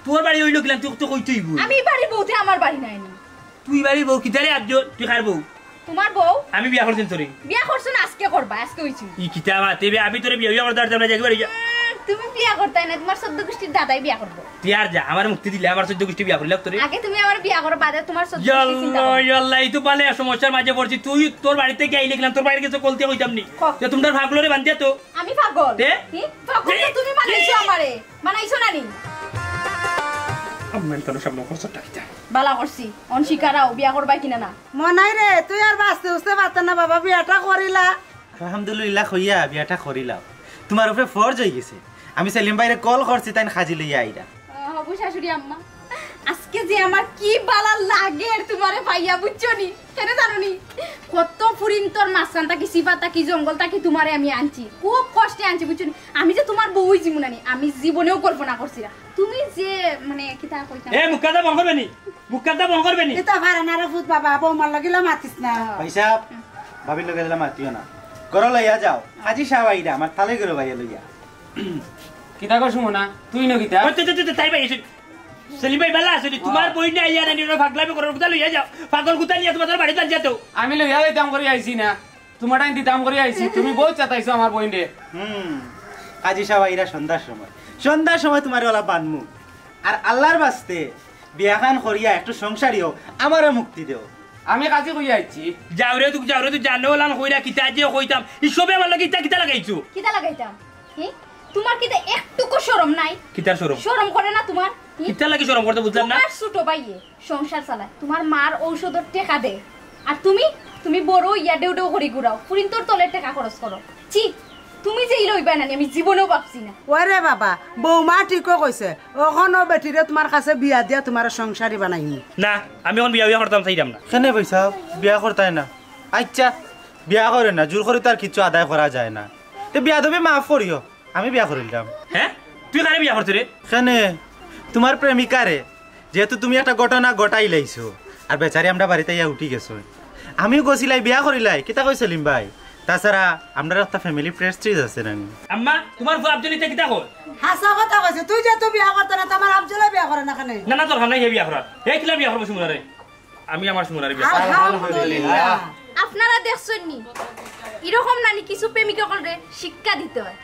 তোর বাড়ি অইলো কিলা, তুই তো কইতেই বউ। আমি বাড়ির বউ তে আমার বাড়ি নায় নি। তুই বাড়ির বউ কিতা রে আফজল, তুই কার বউ? তুমার বউ? আমি বিয়া করছি তোরে। বিয়া করছো না, আজকে করবা, আজকে অইছে। ই কিতা মাতে বে, আমি তোরে বিয়া, বিয়া করতাম পারতাম না, যাই বাড়ি যা। উম, তুমি বিয়া করতায় না, তুমার চৌদ্দ গুষ্টির দাদায় বিয়া করবো। তুই আর যা, আমারে মুক্তি দিলে আমার চৌদ্দ গুষ্টি বিয়া করিলাউক তোরে। আগে তুমি আমারে বিয়া করো, বাদে তুমার চৌদ্দ গুষ্টি চিন্তা করবো। ইয়াল্লা, ইয়াল্লা, ই তো পালে সমস্যার মাঝে পড়ছি। তুই তোর বাড়ি থাকি আইলে কিনা, তোর বাড়ির গেছে কলতে কইতাম নি। ক। যে তুমার পাগলরে বান্ধিয়া তো। আমি পাগল? তে? কি? পাগল তো এ? তুমি বানাইছো আমারে। বানাইছো না নি? আম্মা, আমি তোর সামনে খরচটা কিতা? বালা করছি। অন শিকারাও, বিয়া করবায় কিনা না? মনাই রে, তুই আর বাঁচতে উঠতে পারতে না বাবা, বিয়াটা করিলা। আলহামদুলিল্লাহ কইয়া বিয়াটা করিলাও। তুমার উপরে ফরজ অইগেছে। আমি সেলিম ভাইরে কল করছি, তাইন খাজি লইয়া আইরা। আহ, হবু শাশুড়ি আম্মা, আজকে যে আমার কি বালা লাগের তুমারে পাইয়া, বুঝছো নি? কেনে জানো নি? কত ফুরিন্তর মাঝখান থাকি, সিফা থাকি, জঙ্গল থাকি তুমারে আমি আনছি। খুব কষ্টে আনছি, বুঝছো নি? আমি যে তুমার বউ অইযিমু না নি, আমি জীবনেও কল্পনা করছি না। তুমি যে, মানে, কিতা কইতাম? এ, মুখটা বন্ধ করবে নি? মুখটা বন্ধ করবে নি? ইতা পারে না রে ফুত বাবা, বৌমার লগে ইলা মাতিস না। ভাইসাব, ভাবির লগে ইলা মাতিও না। ঘরো লইয়া যাও। খাজি সাব আইরা, আমার তালে ঘরো বাইরে লইয়া। কিতা কর সুমনা? তুই ন কিতা? ওই তো, তো, তো, তো, তাই ভাই, এসে, সেলিম ভাই, বালা আছো নি? তুমার বইন আইয়া না নি, ওরা পাগলামি করো, কুথা লইয়া যাও। পাগল কুথা নিয়া তুমার বাড়িত আনছি তো। আমি লইয়া যাইতাম করি আইছি না। তুমার টাইম দিতাম করি আইছি। তুমি বউত চাতাইছো আমার বইনরে। হুম, খাজি সাব আইরা সন্ধ্যার সময়। সন্ধ্যার সময় তুমারে ওলা বানমু। আর আল্লার বাস্তে বিয়াখান করিয়া একটু সংসারী অও, আমারে মুক্তি দেও। আমি কাজী কইয়া আইছি। যাও রে তুই, যাও রে তুই, জানো লান কইরা কিতা যে কইতাম, ই সবে আমার লগে ইতা কিতা লাগাইছো? কিতা লাগাইতাম? হি? তোমার কিতা একটুকু শরম নাই? কিতার শরম? শরম করে না তোমার? হি? কিতার লাগি শরম করতে বুঝলাম না। তোমার ছোট ভাইয়ে সংসার চালায়, তোমার মার ঔষধর টেকা দে, আর তুমি, তুমি বড় ইয়া ডেউ ডেউ করি ঘুরাও, ফুরিন্তর তলে টেকা খরচ করো। ছি, তুমি যে ইলা অইবায় নানি আমি জীবনেও ভাবছি না। ওরে বাবা, বৌমা ঠিকও কইছে, অখনও বেটিরে তোমার কাছে বিয়া দিয়া তোমার সংসারী বানাইমু। না, আমি অখন বিয়া বিয়া করতাম চাইতাম না। কেনে ভাইসাব, বিয়া করতায় না? আচ্ছা, বিয়া করে না, জোর করি তো আর কিচ্ছু আদায় করা যায় না। তে বিয়াদবি মাফ করিও, আমি বিয়া করিলাম। হে, তুই কারে বিয়া করতে রে? কেনে, তোমার প্রেমিকারে। যেহেতু তুমি একটা ঘটনা ঘটাইলাইছো, আর বেচারি আমরা বাড়িত আইয়া উঠি গেছো। আমিও গছিলাই, বিয়া করিলাই, কিতা কই সেলিম ভাই? তাছাড়া আমরার একটা ফ্যামিলি প্রেস্টিজ আছে নানি। আম্মা, তোমার ফুয়া আফজল ইতা কিতা কয়? হাছা কথা কইছে, তুই যেহেতু বিয়া করতে না, তে আমার আফজলে বিয়া করে না কেনে? না, না, দরকার নাই হে বিয়া করার। হে কিলা বিয়া করবো সুমনারে? আমি আমার সুমনারে বিয়া করবো। আলহামদুলিল্লাহ। আপনারা দেখছইন নি, এরকম নানি কিছু প্রেমিক অকলরে শিক্ষা দিতে হয়।